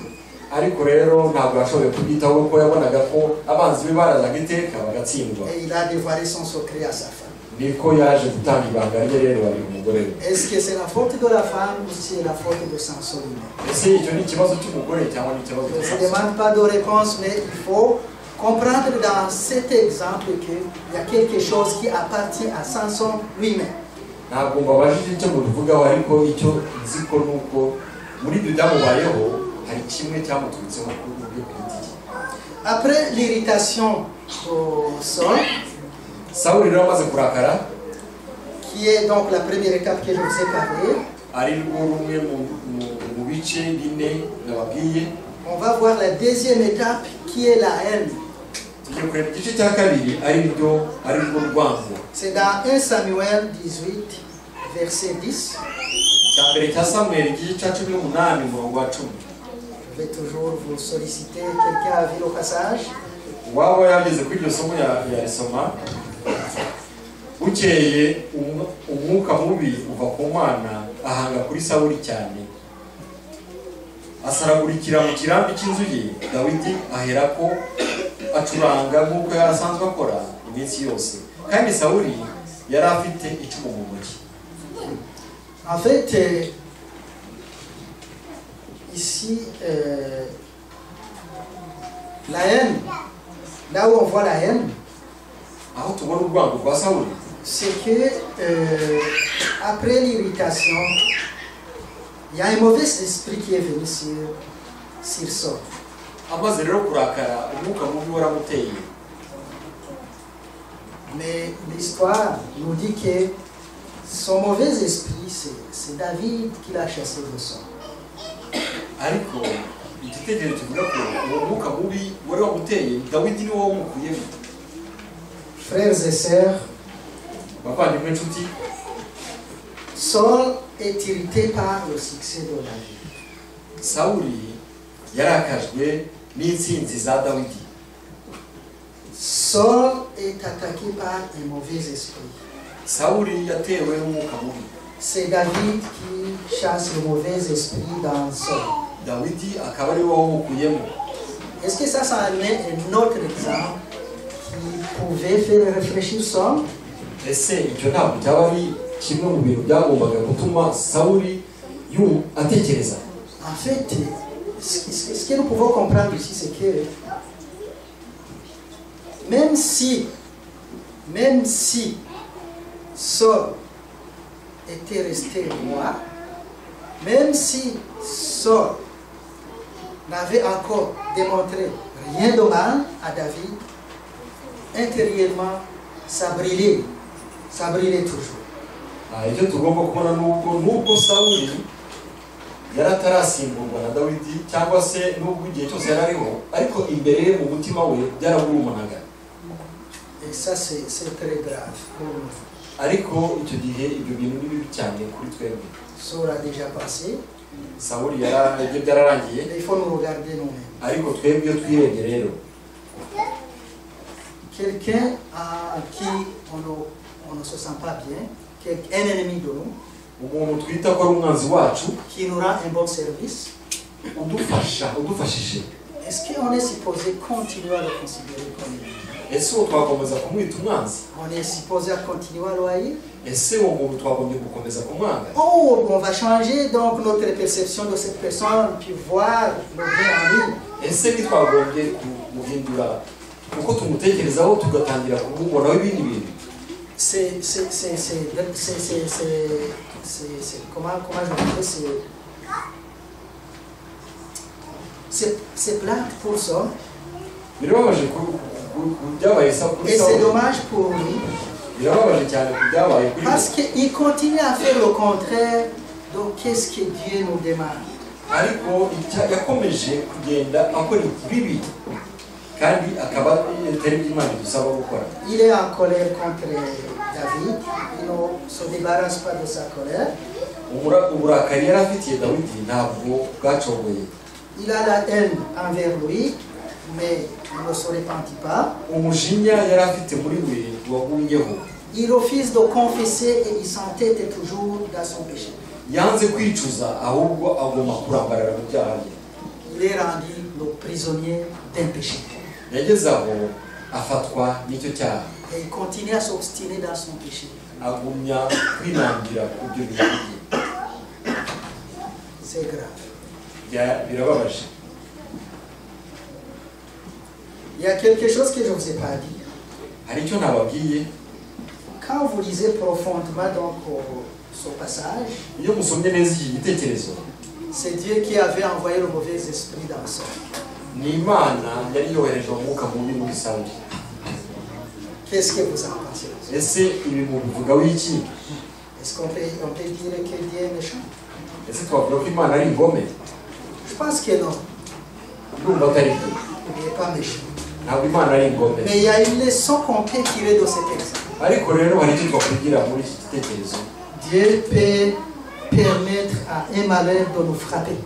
Ariko rero ntabwo yashoboye kubyitaho kuko yabonaga ko abanzi be barazaga iteka bagatsindwa. Et il a dévoilé son secret à sa femme. Niko yaje gutanga ibanga rye rero abiha umugore we. Est-ce que c'est la faute de la femme ou c'est la faute de Samson lui-même? Ese icyo ni ikibazo cy'umugore cyangwa ni ikibazo Je cya ne Samusoni? demande pas de réponse, mais il faut comprendre dans cet exemple qu'il y a quelque chose qui appartient à Samson lui-même. Ntabwo mbabajije icyo mubivugaho ariko icyo nzi ko ni uko muri ibyo byamubayeho hari kimwe cyamuturutseho ku buryo ku giti cye. Après l'irritation au sol, Sawuli rero amaze kurakara, qui est donc la première étape que je vous ai parlé, ari rwo rumwe mu bice bine nababwiye, on va voir la deuxième étape qui est la haine. Tugiye kureba igice cya kabiri ari ryo ari rwo rwango. C'est dans 1 Samuel 18, verset 10. Cya mbere cya Samweli igice cya 18 umurongo wa 10. Je vais toujours vous solliciter. Quelqu'un a vu le passage? Uwaba yageze kuri iryo somo yarisoma. Bukeye umwuka mubi uva ku Mana ahanga kuri Sawuli cyane, asaragurikira mu kirambi cy'inzu ye. Dawidi aherako acuranga nk'uko yari asanzwe akora iminsi yose, kandi Sawuli yari afite icumu mu ntoki. En fait, ici, la haine, là où on voit la haine, aho tubona urwango rwa Sawuli, c'est que après l'irritation, il y a un mauvais esprit qui est venu sur Saul. Amaze rero kurakara umwuka mubi waramuteye. Mais l'histoire nous dit que son mauvais esprit, c'est David qui l'a chassé de Saul. Ariko igitekerezo kivuga ko uwo mwuka mubi wari wamuteye Dawidi niwe wamukuyemo. Frères et sœurs, bavandimwe nshuti, Saul est irrité par le succès de David. Sawuli yarakajwe n'intsinzi za Dawidi. Saul est attaqué par un mauvais esprit. Sawuli yatewe n'umwuka mubi. C'est David qui chasse le mauvais esprit dans Saul. Dawidi akaba ari we wamukuyemo. Est-ce que ça en est un autre exemple qui pouvait faire réfléchir Saul? Ese icyo ntabwo cyaba ari kimwe mu bintu byagombaga gutuma Sawuli atekereza? En fait, ce que nous pouvons comprendre ici, c'est que même si Saul était resté roi, même si Saul n'avait encore démontré rien de mal à David, intérieurement, ça brûlait toujours. Icyo tugomba kubona nubwo Sawuli yari atarasimburwa na Dawidi cyangwa se nubwo igihe cyose yari ariho, ariko imbere ye mu mutima we byaragurumanaga. Et ça, c'est très grave pour nous. Ariko icyo gihe ibyo bintu ni bibi cyane kuri twebwe. Saul a déjà passé. Sawuli ibyo byararangiye. Il faut nous regarder nous-mêmes. Ariko twebwe iyo twirebye rero, quelqu'un à qui on ne se sent pas bien, un ennemi de nous, umuntu twita ko ari umwanzi wacu, qui nous rend un bon service, udufasha udufashije, est-ce qu'on est supposé continuer à le considérer comme ennemi? Ese uwo twakomeza kumwita umwanzi? On est supposé à continuer à le haïr? Ese uwo muntu twagombye gukomeza kumwanga? Oh, on va changer donc notre perception de cette personne, puis voir le bien en lui. Ese ntitwagombye kumuhindura uko tumutekerezaho tugatangira kumubonaho ibindi bintu? C'est comment je dirais, c'est plate pour ça. Birababaje ku byabaye kuri Et c'est Sawuli. Dommage pour lui. Birababaje cyane ku byabaye kuri we. Parce qu'il continue à faire le contraire de qu'est-ce que Dieu nous demande. Ariko yakomeje kugenda akora ibibi kandi akaba atari ibyo Imana idusaba gukora. Il est en colère contre David. Il ne se débarrasse pas de sa colère. Uburakari yari afitiye Dawidi ntabwo bwacogoye. Il a la haine envers lui, mais il ne se repentit pas. Umujinya yari afite muri we wagumyeho. Il refuse de confesser et il s'entête toujours dans son péché. Yanze kwicuza ahubwo agomba kurambarara mu byaha bye. Il est rendu le prisonnier d'un péché. Yageze aho afatwa n'icyo cyaha. Et il continue à s'obstiner dans son péché. Agumya kwinangira ku byo bintu bye. C'est grave. Birababaje. Il y a quelque chose que je ne vous ai pas dit. Hari icyo nababwiye. Quand vous lisez profondément donc, ce passage, iyo musomye neza iki gitekerezo, c'est Dieu qui avait envoyé le mauvais esprit dans Saul. Ni Imana yari yohereje umwuka mubi muri Sawuli. Qu'est-ce que vous en pensez? Ese ibi mubivugaho iki? Est-ce qu'on peut dire que Dieu est méchant? Ese twavuga ko Imana ari ingome? Je pense que non. Ndumva atari byo. Il n'est pas méchant. Ntabwo Imana ari ingome. Mais il y a une leçon qu'on peut tirer de cet exemple. Ariko rero hari icyo twakwigira muri iki gitekerezo. Dieu peut permettre à un malheur de nous frapper.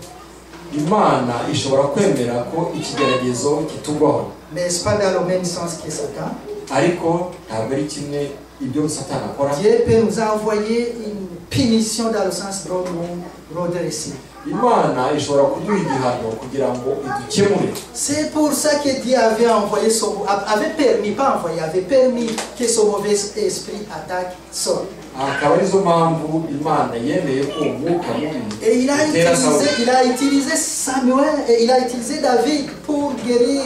Imana ishobora kwemera ko ikigeragezo kitugwaho. Mais ce n'est pas dans le même sens que Satan. Ariko ntabwo ari kimwe ibyo Satani akora. Dieu peut nous envoyer une punition dans le sens de nous redresser. Imana ishobora kuduha igihano kugira ngo idukemure. C'est pour ça que Dieu avait envoyé son, avait permis, pas envoyé, avait permis que ce mauvais esprit attaque Saul. Akaba arizo mpamvu Imana yemeye ko uwo mwuka mubi Et il a utera utilisé, Sawuli. il a utilisé Samuel et il a utilisé David pour guérir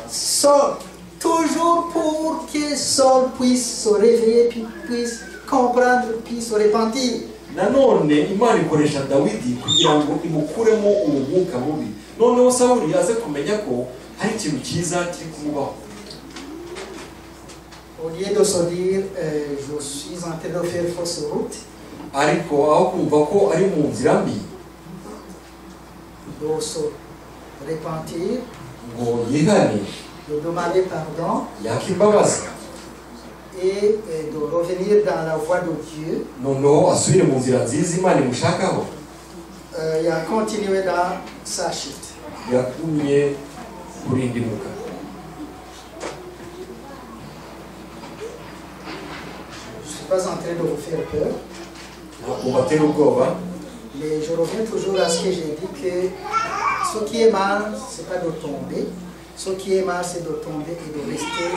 Saul. Toujours pour que Saul puisse se réveiller, puis puisse comprendre, puisse se repentir. Nanone Imana ikoresha Dawidi kugira ngo imukuremo uwo mwuka mubi noneho Sawuli aze kumenya ko hari ikintu cyiza kiri kumubaho. Au lieu de se dire, je suis en train de faire fausse route, ariko aho kumva ko ari mu nzira mbi, de se repentir, ngo yihane, de demander pardon yaka imbabazi, et de revenir dans la voie de Dieu, noneho asubire mu nzira nziza Imana imushakaho, il a continué dans sa chute. Yagumye kurindimuka. Je ne suis pas en train de vous faire peur, ntabwo mbatera ubwoba, mais je reviens toujours à ce que j'ai dit, que ce qui est mal, c'est pas de tomber. Ce qui est mal, c'est de tomber et de rester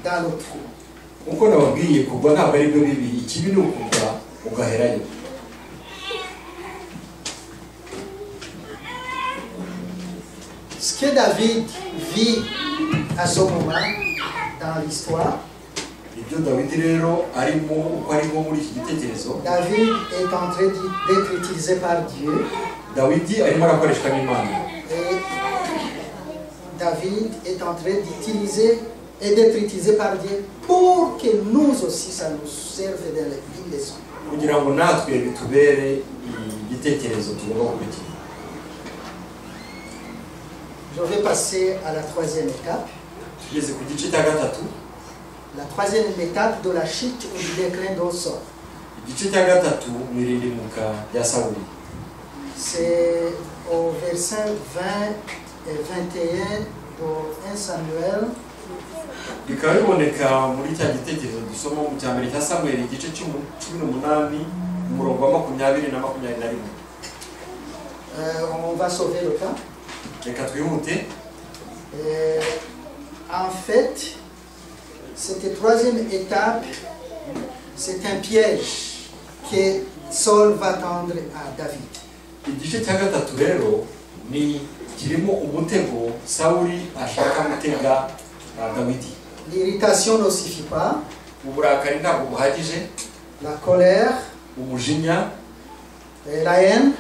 dans le trou. Nkuko nababwiye kugwa ntabwo ari byo bibi ikibi ni ukugwa ugaherayo. Ce que David vit à ce moment dans l'histoire, ibyo Dawidi rero arimo uko arimo muri iki gitekerezo, David est en train d'être utilisé par Dieu. Dawidi arimo arakoreshwa n'Imana. Et David est en train d'utiliser et d'être utilisé par Dieu pour que nous aussi, ça nous serve d'une leçon. Kugira ngo natwe bitubere igitekerezo tugomba gukurikira. Je vais passer à la troisième étape. Tugeze ku gice cya gatatu. La troisième étape de la chute ou du déclin de Saul. Igice cya gatatu mu irindimuka rya Sawuli. C'est au verset 20 et 21 de 1 Samuel. Bikaba biboneka muri cya gitekerezo dusoma mu cya mbere cya Samweli igice 18 umurongo wa 20 na 21. On va sauver le temps. Reka twihute. En fait, cette troisième étape, c'est un piège que Saul va tendre à David. Igice cya gatatu rero ni kirimo umutego Sawuli ashaka gutega Dawidi. L'irritation ne suffit pas. Uburakari ntabwo buhagije. La colère, umujinya, et la haine,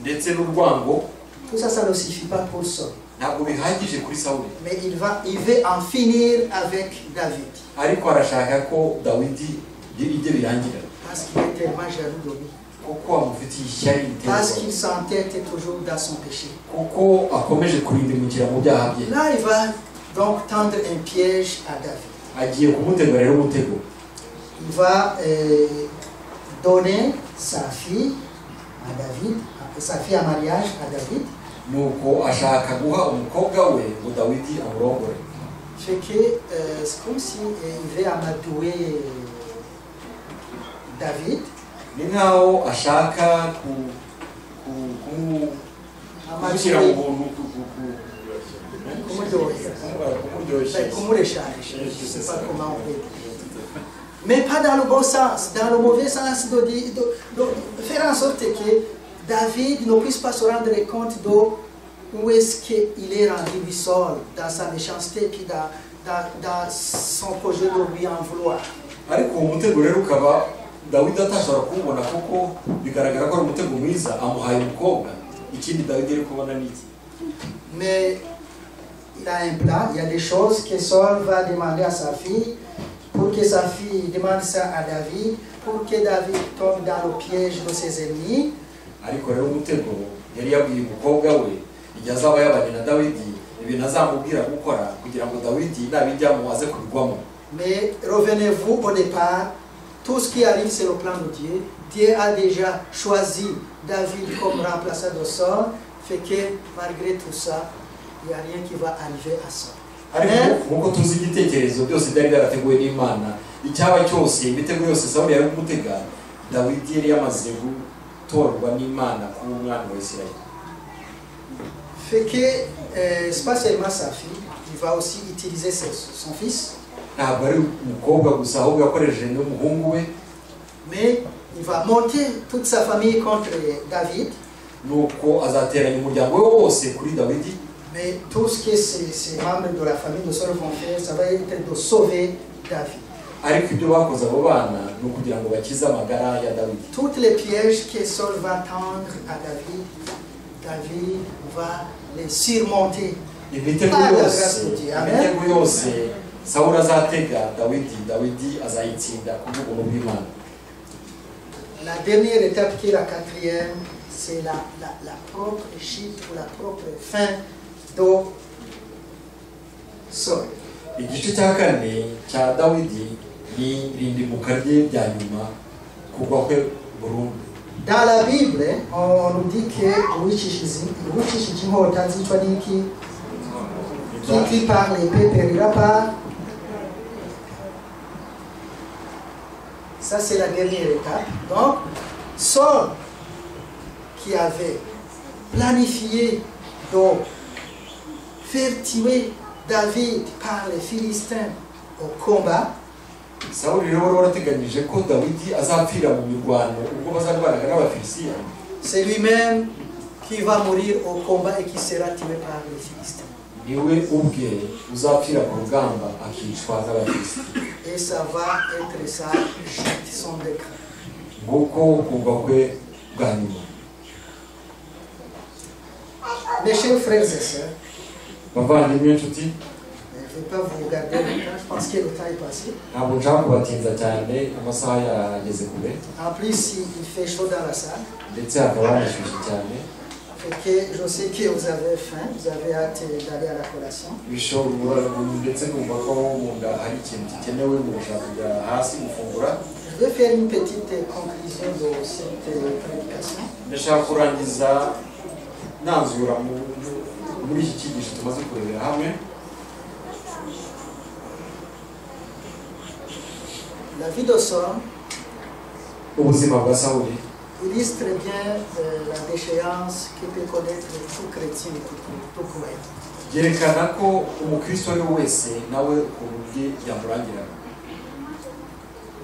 ndetse n'urwango. Tout ça, ça ne suffit pas pour Saul. Ntabwo bihagije kuri Sawuli. Mais il veut en finir avec David. Ariko arashaka ko Dawidi ibye birangira. Parce qu'il est tellement jaloux de lui. Kuko amufitiye ishyari riteye Parce ubwoba. qu'il s'entête toujours dans son péché. Kuko akomeje kurindimukira mu byaha bye. Là, il va donc tendre un piège à David. Agiye kumutega rero umutego. Il va donner sa fille à David, sa fille en mariage à David. Nuko ashaka guha umukobwa we ngo Dawidi amurongore. Fait que c'est comme si il veut amadouer David. Ni nkaho ashaka kumushyira mu buntu, kumuryoshya. Kumuryoshya, je sais pas comment on peut dire. Mais pas dans le bon sens, dans le mauvais sens de faire en sorte que David ne puisse pas se rendre compte de où est-ce qu'il est rendu lui seul, dans sa méchanceté, puis dans son projet de lui en vouloir. Ariko uwo mutego rero ukaba Dawidi atashobora kuwubona kuko bigaragara ko ari umutego mwiza amuhaye umukobwa. Ikindi Dawidi ari kubona ni iki? Mais il a un plan, il y a des choses que Saul va demander à sa fille, pour que sa fille demande ça à David, pour que David tombe dans le piège de ses ennemis. Ariko rero umutego yari yabwiye umukobwa we igihe azaba yabanye na Dawidi ibintu azamubwira gukora kugira ngo Dawidi nabijyamo aze kubigwamo. Mais revenez-vous au départ, tout ce qui arrive c'est le plan de Dieu. Dieu a déjà choisi David comme remplaçant de Saul, fait que malgré tout ça, il n'y a rien qui va arriver à Saul. Ariko nk'uko tuzi igitekerezo byose byari byarateguwe n'Imana, icyaba cyose imitego yose Sawuli yari kumutega, Dawidi yari yamaze gutorwa n'Imana kuba umwami wa Isirayeli. Fait que c'est pas seulement sa fille, il va aussi utiliser son fils. Ntabwo ari umukobwa gusa ahubwo yakoresheje n'umuhungu we. Mais il va monter toute sa famille contre David. Nuko azateranya umuryango we wose kuri Dawidi. Mais tout ce que ces membres de la famille de Saul vont faire, ça va être de sauver David. Ariko ibyo bakoze abo bana ni ukugira ngo bakize amagara ya Dawidi. Toutes les pièges que Saul va tendre à David, David va les surmonter. Imitego yose Sawuli azatega Dawidi, Dawidi azayitsinda kubw'ubuntu bw'Imana. La dernière étape qui est la quatrième, c'est la propre chute ou la propre fin de Saul. Igice cya kane cya Dawidi ni irindimuka rye rya nyuma, kugwa kwe burundu. Dans la Bible, on nous dit que uwicishije inkota zicwa n'iki? Qui par l'épée périra par. Ça, c'est la dernière étape. Donc, Saul, qui avait planifié de faire tuer David par les Philistins au combat, Sawuli rero wari warateganyije ko Dawidi azapfira mu mirwano ubwo bazarwanaga n'Abafilisitiya, c'est lui-même qui va mourir au combat et qui sera tué par les Philistins. Niwe ubwe uzapfira ku rugamba akicwa n'Abafilisitiya. Et ça va être sa chute, son déclin. Nguko kugwa kwe bwa nyuma. Mes chers frères et sœurs, bavandimwe inshuti, je ne vais pas vous garder longtemps, je pense que le temps est passé. Ntabwo nshaka kubatinza cyane, amasaha yageze kure. En plus, il fait chaud dans la salle. Ndetse hakaba hanashyushye cyane. Fait que je sais que vous avez faim, vous avez hâte d'aller à la collation. Bishobora ndetse numva ko mu nda hari ikintu gikenewe, murashaka kujya hasi gufungura. Je vais faire une petite conclusion de cette prédication. Ndashaka kurangiza nanzura muri iki cyigisho tumaze kurebera hamwe. La vie de Saul ubuzima bwa Sawuli illustre bien la déchéance que peut connaître tout chrétien et tout croyant. Byerekana ko umukristo ari we wese nawe ukuntu bye byamurangira.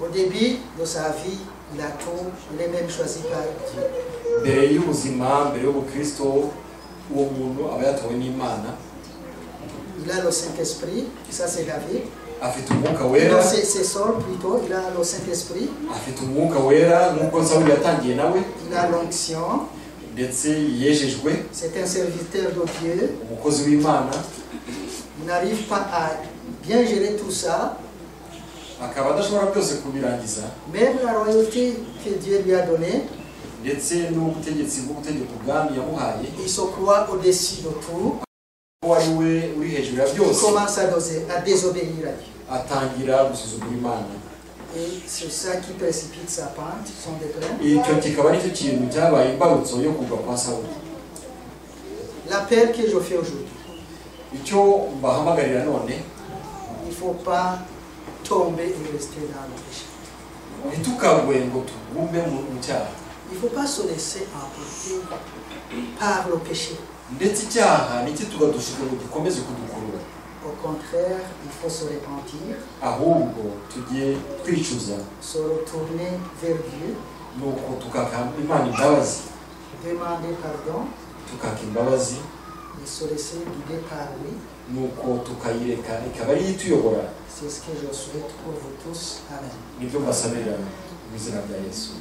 Au début de sa vie, il a tout, il est même choisi par Dieu. Mbere y'ubuzima, mbere y'ubukristo, uwo muntu aba yatowe n'Imana. Il a le Saint-Esprit, ça c'est David. Afite umwuka wera. Non, c'est Saul plutôt, il a le Saint-Esprit, Afite umwuka wera nk'uko Sawuli yatangiye nawe. Il a l'onction, Ndetse yejejwe. C'est un serviteur de Dieu. Umukozi w'Imana. Il n'arrive pas à bien gérer tout ça. Akaba adashobora byose kubirangiza. Même la royauté que Dieu lui a donnée, Ndetse n'ubutegetsi bwo gutegeka ubwami yamuhaye, il se croit au-dessus de tout. Ko ari we uri hejuru ya Il byose. Commence à désobéir à Dieu. Atangira gusuzugura Imana. Et c'est ça qui précipite sa pente, son déclin. Icyo kikaba aricyo kintu cyabaye imbarutso yo kugwa kwa Sawuli. L'appel que je fais aujourd'hui, Icyo mbahamagarira none, il ne faut pas tomber et rester dans le péché. Ntitukagwe ngo tugume mu cyaha. Il ne faut pas se laisser emporter par le péché. Ndetse icyaha ntikitugadushuke ngo gikomeze kudukurura. Au contraire, il faut se repentir, Ahubwo tujye twicuza, se retourner vers Dieu, nuko tukaka Imana imbabazi, demander pardon tukaka imbabazi, et se laisser guider par lui. Nuko tukayireka ikaba ariyo ituyobora. C'est ce que je souhaite pour vous tous. Amen. Nibyo mbasabira mu izina rya Yesu.